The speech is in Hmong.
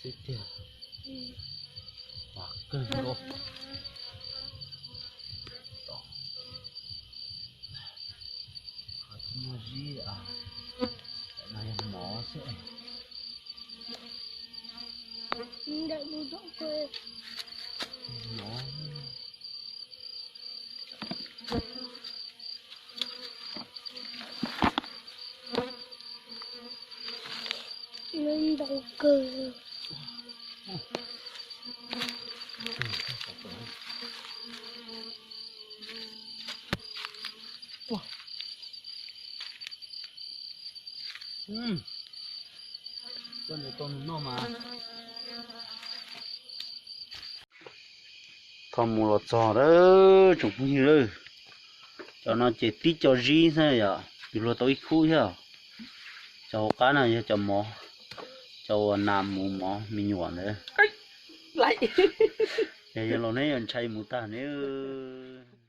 Xwb tiag. Vam kawg nkaus. Qhov muaj zib no yog mov xwb. Mov. Ntau kawg. Tau noj mas. Thaum mus los txog lawm tsoom phooj ywg lawm, cov no ces tib co zib xwb yom, yus luag tau ib khub thiab. Cov hauv qab no yog cov mov, cov uas nas mus mov me nyuam ntawd. Ces yog los neb yuav ntshai mus tag neb.